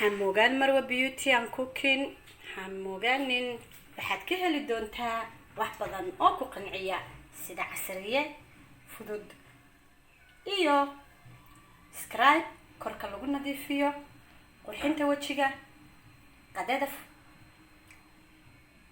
Hamogaan Marwa Beauty and Cooking, hamogaanin. Waxaad ka heli doontaa wax badan oo ku qanciya, sida casriye fudud iyo scrub korka lagu nadiifiyo, qurxinta wejiga, qadada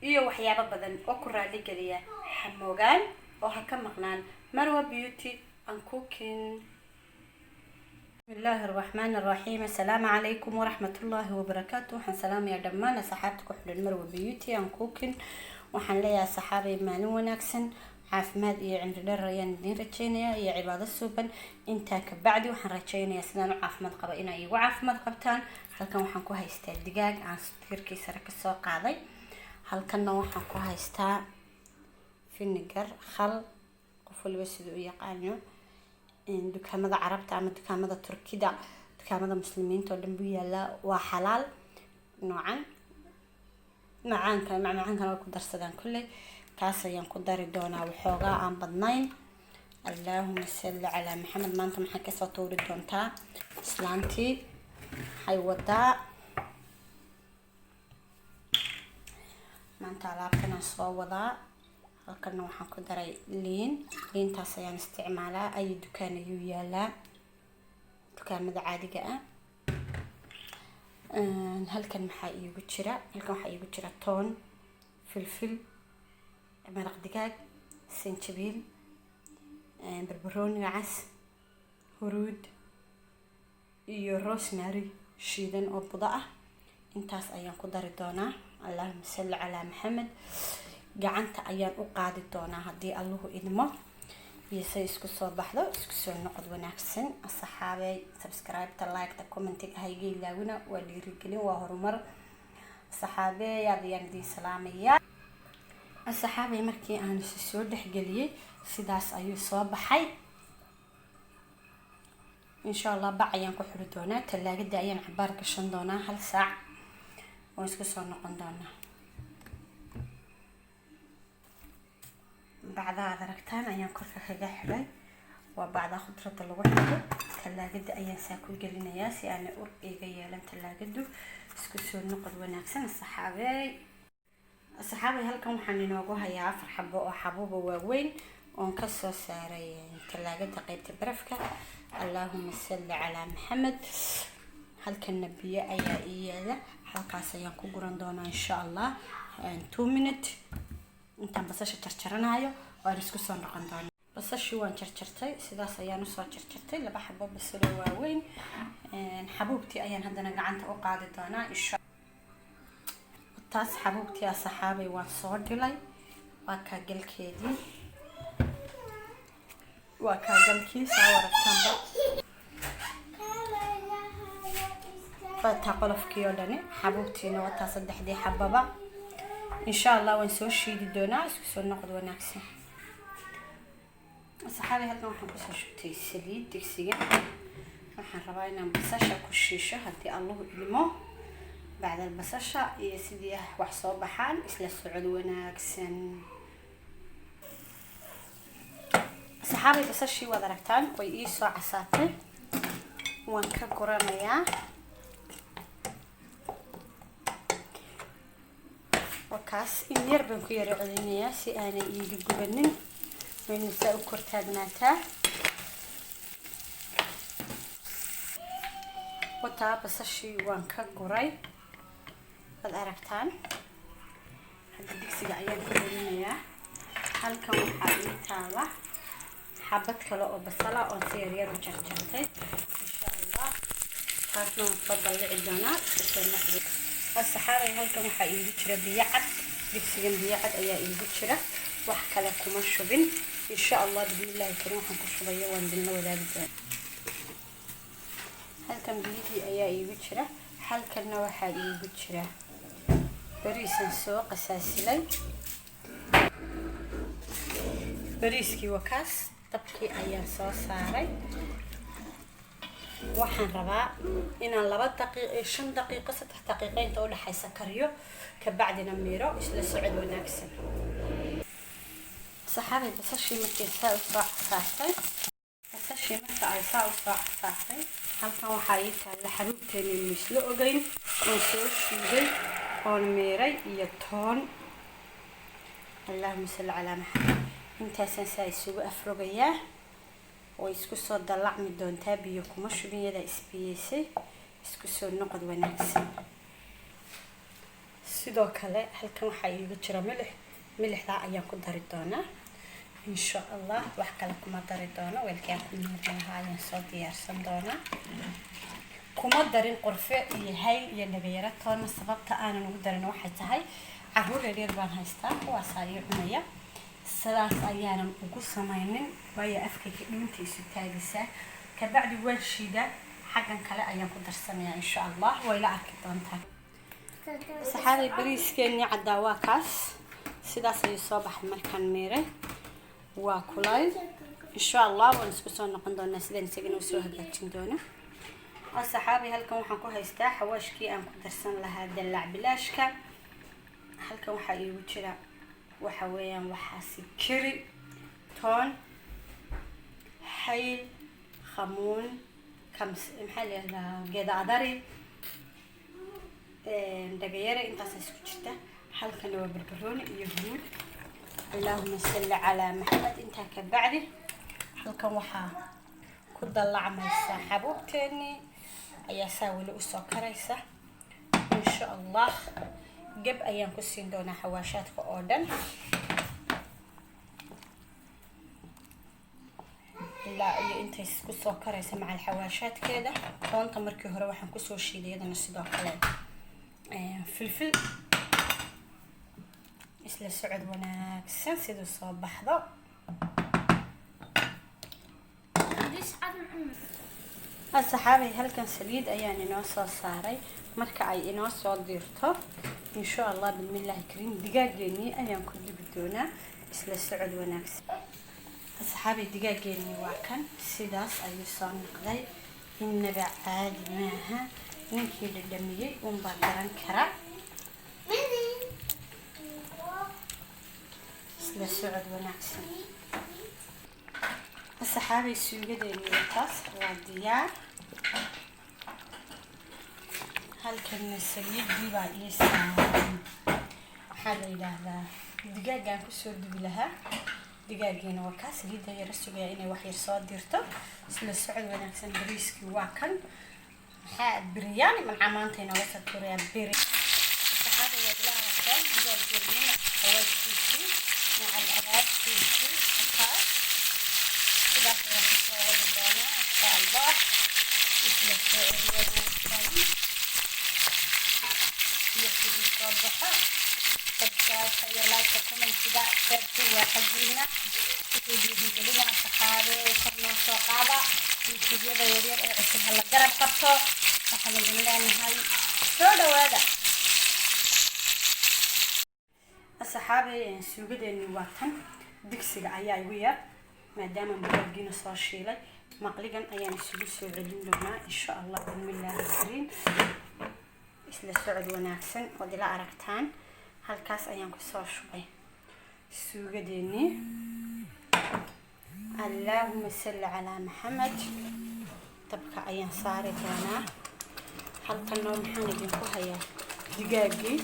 iyo waxyaabo badan oo ku raaligeliya. Hamogaan oo ha ka maqnaan Marwa Beauty and Cooking. بسم الله الرحمن الرحيم. السلام عليكم ورحمة الله وبركاته. Waxaan salaamayaa dhammaan asxaabta ku xidhan Marwa Beauty and Cooking. Waxaan leeyahay, saxaabay, maalin wanaagsan, caafimaad iyo cimri dheer ayaan idiin rajeynayaa iyo cibaado suuban. Intaa ka bacdi, waxaan rajeynayaa sidaan u caafimaad qaba inay igu caafimaad qabtaan. Halkan waxaan ku haystaa digaag aan tiirkii sare kasoo qaaday. Halkanna waxaan ku haystaa vinegar, khal, qof waliba siduu u yaqaano. Dukaamada Carabta ama dukaamada Turkida, dukaamada Muslimiinta oo dhan buu yaalaa. Waa xalaal noocan. Macaanka, macmacaankana way ku darsadaan kulley. Kaas ayaan ku dari doonaa waxoogaa aan badnayn. Allaahuma salli calaa Maxamed. Maanta maxaa kasoo tuuri doontaa islaantii? Waxay wadaa maanta alaabtanaan soo wadaa. Halkana waxaan ku daray liin. Liintaas ayaan isticmaalaa. Ay dukaan ayuu yaalaa, dukaamada caadiga ah. Halkan maxaa iigu jira? Halkan waxaa iigu jira toon, filfil, maraq digaag, sanjabiil, barbarooniga cas, huruud iyo rosemary shiidan oo budo ah. Intaas ayaan ku dari doonaa. Allahuma salli calaa Maxamed. Gacanta ayaan u qaadi doonaa haddii Allahu idmo iyo say isku soo baxdo. Isku soo noqod wanaagsan, asxaabey. Subscribe-ta, like-ta, comment-iga hayga ilaawina. Waa dhiirigelin, waa horumar. Asxaabey, aad ayaan idiin salaamayaa. Asxaabey, markii aan isu soo dhexgeliyey, sidaas ayuu soo baxay. Insha Allah bac ayaan ku xiri doonaa, talaagada ayaan cabaar gashan doonaa, hal saac. Waan isku soo noqon doonaa. Bacda aad aragtaan ayaan korka kaga xidhay, waa bacda khudradda lagu xidho. Talaagada ayaan saa ku gelinayaa si aanay ur iga yeelan talaagadu. Isku soo noqod wanaagsan, asxaabey. Asxaabey, halkan waxaan inoogu hayaa afar xabo oo xabuuba waaweyn oon kasoo saaray talaagada qeybta barafka. Allaahuma salli calaa Maxamed. Halkanna biyo ayaa ii yaala. Halkaas ayaan ku guran doonaa, insha Allah, 2 minute intaan basasha jarjaranayo. Waan isku soo noqon doonaa. Basashii waan jarjartay, sidaas ayaan usoo jarjartay, laba xabo basalo waaweyn. Xabuubtii ayaan haddana gacanta u qaadi doonaa, insha. Taas xabuubtii, asxaabay, waan soo dhilay. Waa kaa galkeedii, waa kaa galkii, saa waragtaanba. Waa taa qolofkii oo dhani. Xabuubtiina waa taa, saddexdii xababa. Insha Allah waan soo shiidi doonaa. Isku soo noqod wanaagsan, asxaabay. Halkan waxaan kusoo shubtay saliid digsiga. Waxaan rabaa inaan basasha ku shiisho haddii Allahu idmo. Bacdal basasha iyo sidii wax soo baxaan. Isla socod wanaagsan, asxaabay. Basashii waad aragtaan, way ii soo casaatay. Waan ka guranayaa. Wakaas, in yar baan ku yara celinayaa si aanay iiga gubanin. Wayna saa u kor taagnaataa. Wataa basashii, waan ka guray, waad aragtaan. Hadda digsiga ayaan ku celinayaa. Halkan waxaa ii taala xabad kale oo basala oon si yaryar u jarjartay. Insha Allah taasna waan soo ballici doonaa. Isku soo noqdi, asxaabay. Halkan waxaa iigu jira biyo cad. Digsigan biyo cad ayaa iigu jira, wax kale kuma shubin. Insha Allah, bismillahi karim, waxaan ku shubaya waan idinla wadaagi doonaa. Halkan biyihii ayaa iigu jira. Halkanna waxaa iigu jira bariisan soo qasaasilay. Bariiskii waa kaas, dabkii ayaan soo saaray. Waxaan rabaa inaan 2 daqiiqo, 5 daqiiqo, 3 daqiiqo inta udhexaysa kariyo, kabacdina miiro. Isla socod wanaagsan, saxaabay. Basashii markii saa usoo casaartay, basashii Basashii marka ay saa usoo casaatay, halkan waxaa ii taalla xabuubteeni mislo ogeyn oon soo shiiday oon miiray iyo toon. Allahuma salli calaa Maxamed. Intaasaan saa isugu afrogayaa, way isku soo dallacmi doontaa. Biyo kuma shubin, yadaa isbiyeysay. Isku soo noqod wanaagsan. Sidoo kale halkan waxaa iiga jira milix. Milixdaa ayaan ku dari doonaa insha Allah. Wax kale kuma dari doono. Weelkii aan ku miiri lahaa ayaan soo diyaarsan doonaa. Kuma darin qorfe iyo hayl iyo dhagayaro toona. Sababta aanan ugu darin waxay tahay caruur yaryar baan haystaa, kuwaasaa ii cunaya. Sidaas ayaanan ugu samaynin, waayo afkayka dhuunta isu taagisaa. Kabacdi waan shiidaa, xaggan kale ayaan ku darsanayaa insha Allah. Way la arki doontaa. Saxaaday, bariiskeenii caddaa waa kaas. Sidaas ayuu soo baxay markaan miiray. Waa kulayl. Insha Allah waan isku soo noqon doonaa sidaan isagana usoo hagaajin doono. Oo saxaabay, halkan waxaan ku haystaa xawaashkii aan ku darsan lahaa dallaac bilaashka. Halkan waxaa iigu jira waxa weeyaan waxaasi keri, toon, hayl, khamuun, kams, maxaa la yihahdaa, geeda adari, dhagayare. Intaas isku jirta. Halkana waa barbarooni iyo huruud. Allahuma salli calaa Maxamed. Intaa ka bacdi halkan waxaa ku dallacmaysa xabuubteenii ayaa saa weli usoo karaysa insha Allah. Geb ayaan ku siin doonaa xawaashaadka oo dhan ilaa iyo intay kusoo karaysa macal xawaashaadkeeda. Toonta markii hore waxaan kusoo shiiday iyadana sidoo kale filfil. Isla socod wanaagsan siduu soo baxdo. Asxaabay, halkan saliid ayaan inoo soo saaray. Marka ay inoo soo diirto insha Allah bismillaahi kariim, digaageenii ayaan ku dibi doonaa. Isla socod wanaagsan. Asxaabay, digaageenii waa kan, sidaas ayuu soo noqday. Innaba caadi maaha. Ninkii dhadhamiyey unbaa garan kara. Isla socod wanaagsan. Asxaabay, suugadeeni taas waa diyaar. Halkanna saliidii baa ii saaran. Maxaa la yidhaahdaa, digaagaan kusoo dubi lahaa. Digaagiina waa kaa. Saliidda yara sugaya inay wax yar soo dirto. Isla socod wanaagsan. Bariiskii waa kan. Maxaa biryaani mancaa maanta inooga soo tuurayaa biri. Saxaabay, waad ila aragtaan digaageeni xawaashkiisii macal alaabtiisii kaas. Sidaas ayaan kusoo wadi doonaa insha Allah. Isla socod wanaagsan iyo sidii soo baxo. Subscribe iyo like, commentiga, share waa xaggiina. Wuxuu dhiirigelina. Saxaabe, kor noo soo qaada. YouTubeyada yaryar ee cusub hala garab qabto. Waxaan idin leenahay soo dhawaada. Asxaabay, suugadeeni waa tan. Digsiga ayaa igu yar maadaama digaagiina soo shiilay. Maqligan ayaan isugu soo celin doonaa insha Allah bismillaahi kariim. Isla socod wanaagsan. Waad ila aragtaan, halkaas ayaan kusoo shubay suugadeenii. Allaahuma salli calaa Maxamed. Dabka ayaan saari doonaa. Halkanoo maxaan idinku hayaa? Digaagii.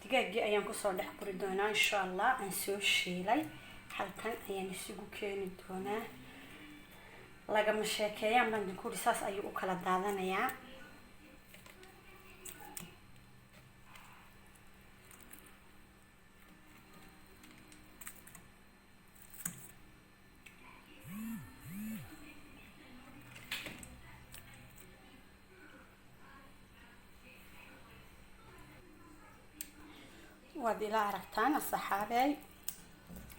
Digaagii ayaan kusoo dhex guri doonaa insha Allah aan soo shiilay. Halkan ayaan isugu keeni doonaa. Lagama sheekeeyaan baan idinku uri. Saas ayuu u kala daadanayaa. Waad ila aragtaan asxaabey,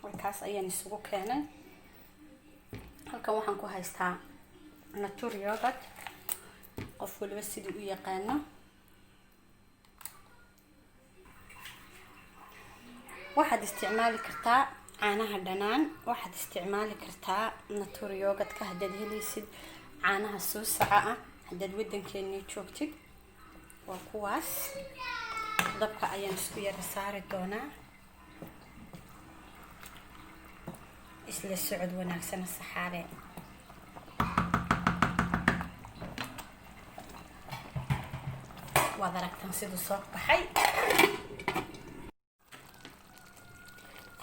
warkaas ayaan isugu keenay. Halkan waxaan ku haystaa nature yogurt, qof waliba sidii u yaqaano. Waxaad isticmaali kartaa caanaha dhanaan, waxaad isticmaali kartaa nature yogurtka haddaad helaysid, caanaha suusaca ah haddaad waddankeenii joogtid. Waa kuwaas. Dabka ayaan isku yara saari doonaa. Isla socod wanaagsan, saxaabe. Waad aragtaan siduu soo baxay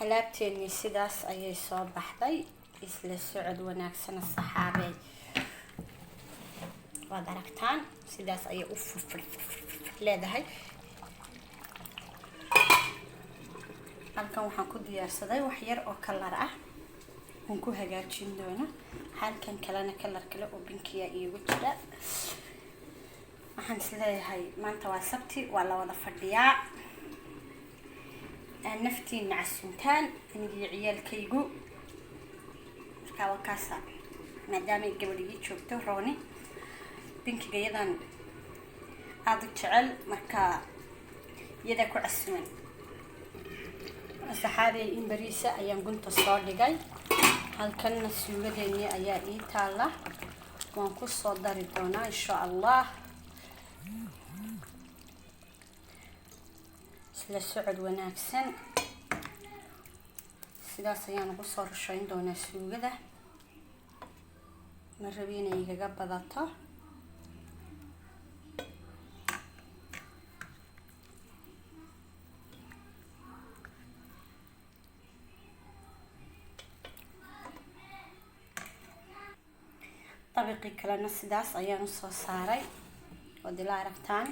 alaabteennii. Sidaas ayay soo baxday. Isla socod wanaagsana, saxaabey. Waad aragtaan, sidaas ayay u furfur leedahay. Halkan waxaan ku diyaarsaday wax yar oo color ah oon ku hagaajin doono. Halkan kalena color kale oo pinkiya iigu jira. Waxaan isleeyahay maanta waa Sabti, waa la wada fadhiyaa, naftiina casuntaan, anigii ciyaalkaygu. Markaa waa kaasa, maadaamay gabadhigii joogto Rooni, pinkiga iyadan aada u jecel, markaa iyadaa ku casuman. Saxaabey, in bariisa ayaan gunta soo dhigay. Halkanna suugadeennii ayaa ii taalla, waan ku soo dari doonaa insha Allah. Isla socod wanaagsan. Sidaas ayaan ugu soo rushayn doonaa suugada. Ma rabi inay igaga badato. Dabiqii kalena sidaas ayaan usoo saaray, ood ila aragtaan.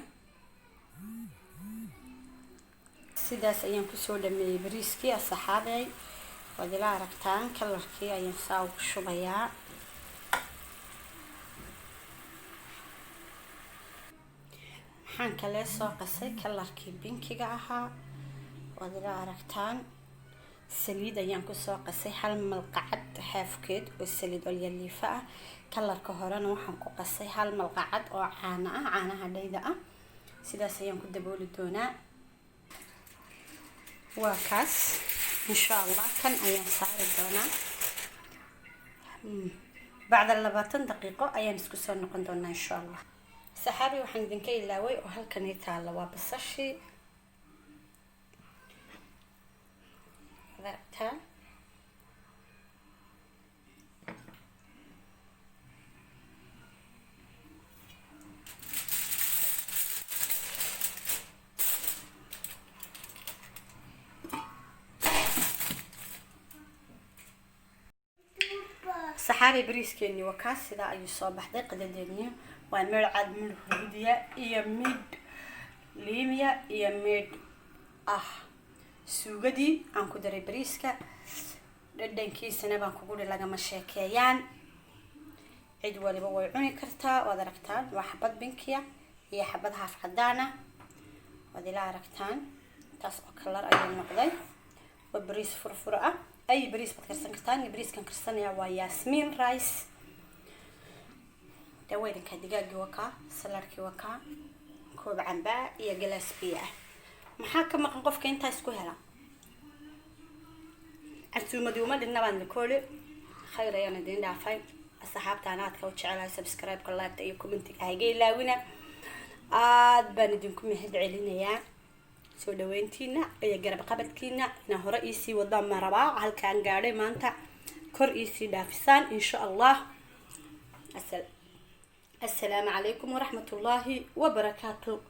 Sidaas ayaan kusoo dhameeyey bariiskii, asxaabey. Waad ila aragtaan, colorkii ayaan saa ugu shubayaa. Maxaan kalee soo qasay? Colorkii pinkiga ahaa, waad ila aragtaan. Saliid ayaan kusoo qasay, hal malqacad xeefkeed oo saliid olyaliifa ah. Colorka horena waxaan ku qasay hal malqacad oo caano ah, caanaha dhayda ah. Sidaas ayaan ku dabooli doonaa. Waa kaas, insha Allah kan ayaan saari doonaa. Bacda 20 daqiiqo ayaan isku soo noqon doonaa insha Allah. Saxaabi, waxaan idinka ilaaway oo halkani taalla waa basashii, aragtaan. Saxaabi, bariiskeeni waa kaas, sidaa ayuu soo baxday. Qadadeeni waa midh cad, midh huruudiya iyo midh liimiya iyo midh ah suugadii aan ku daray bariiska. Dhadhankiisana baan kugu dhi lagama sheekeeyaan, cid waliba way cuni kartaa. Waad aragtaan, waa xabad pinkiya iyo xabad half cadaana. Waad ila aragtaan, taas oo color ayuu noqday. Waa bariis furfuro ah. Ay, bariis baad karsan kartaan. Bariiskan karsanaya waa yaasmiin rice. Daweydanka digaagii waa kaa, saladkii waa kaa, koob cambaa iyo galaas biyo ah. Maxaa ka maqan qofka intaa isku hela? Casuumadii uma dhinna baan nikoole. Khayr ayaan idiin dhaafay, asxaabtaan aadka u jecelahay. Subscribe-ka, like iyo commentiga haga ilaawina. Aad baan idinku mahad celinayaa soo dhaweyntiina iyo garab qabadkiina. Inaa hore iisii wadaan ma rabaa, halkaan gaadhay maanta kor iisii dhaafisaan insha Allah. Assalaamu calaykum waraxmat ullaahi wabarakaatu.